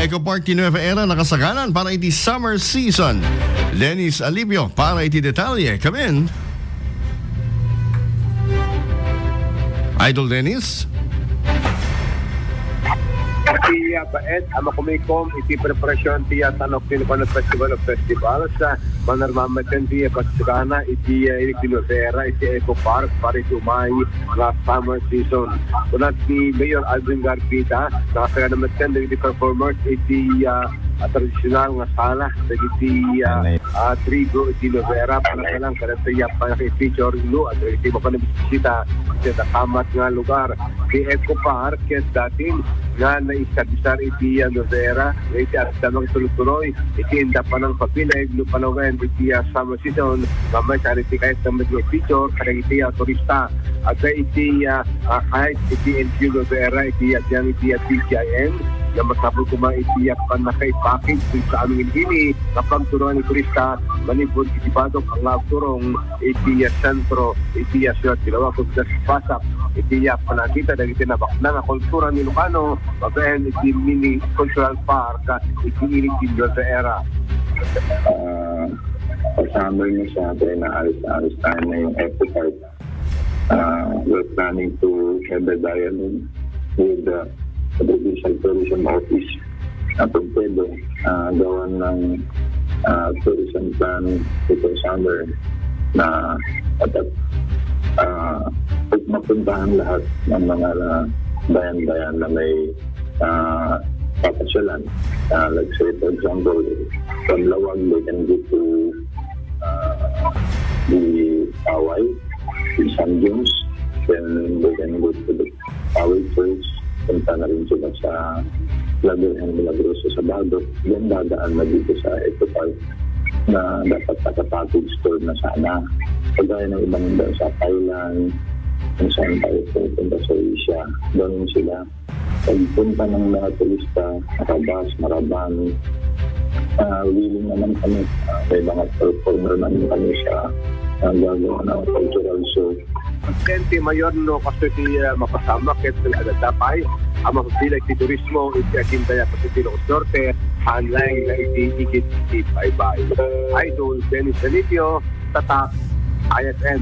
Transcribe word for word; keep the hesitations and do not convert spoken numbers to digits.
Eco Park ti Nueva Era nakasagaran para iti summer season. Dennis Alibio para iti detalye. Come in. Idol Dennis? Iti, ah, baet a makumikom iti preparasyon ti, ah, San Joaquin Festival of Festivals, ah, manarmamatan ti, ah, pagsagana iti, ah, iti Nueva Era, iti Eco Park para iti umay nga summer season. Kuna ni Mayor Alvin Garpita, nakasagana met dagiti performers iti, ah, ah, tradisyonal nga sala dagiti, ah, ah, tribo iti Nueva Era, para lang kadagiti, ah, pannakipicture, no, at iti mapanabisita iti nakamat nga lugar. Ti Eco Park, ket datin nga naisabisar iti, ah, Nueva Era, iti adda makituloy-tuloy iti inda panangpapileg, no, panawen iti, ah, summer season, nga may sariti kayat nga picture kadagiti, ah, turista. Adda iti, ah, ah, kahit iti N G O Nueva Era, iti, ah, diyan iti, ah, P G I M, nga masapul koma iti, ah, pannakaipakit iti amin ini, nga pagturongan ni turista, manipud iti badok nga agturong iti, ah, sentro, iti, ah, siyudad ti Laoag, ken pasak iti, ah, pannakita dagiti nabaknang a kultura ni Ilocano, babaen iti mini cultural park, ah, iti init ti Nueva Era. Ah, sa summer na siya, kaya naalis-alis tayo na yung Eco Park. Uh, we're planning to have a dialogue with the provincial tourism office. Uh, kung pwede, uh, gawan ng, uh, tourism plan before summer na dapat, uh, mapuntahan lahat ng mga, uh, bayan-bayan na may, uh, papasyalan. Uh, like say, for example, from Laoag, they can go to, uh, the Paway, the San Jones, then they can go to the Paway Church, punta na rin sila sa La Virgen Milagrosa sa Baguio. Then dadaan na dito sa Eco Park na dapat naka-package tour na sana. Kagaya ng ibang bansa, Thailand, kung saan tayo pupunta sa Asia, ganun sila. Pagpunta ng mga turista, marabas, maraban, ah, willing naman kami. Ah, may mga performer naman kami sa, ah, gagawa ng cultural show. Presidente Mayor, no, kastoy ti, ah, mapasamak ket adda pay a mapabileg ti turismo iti agenda ti Ilocos Norte, saan laeng nga iti igid ti baybay. Idol Dennis Felicio, Tatak, I S N.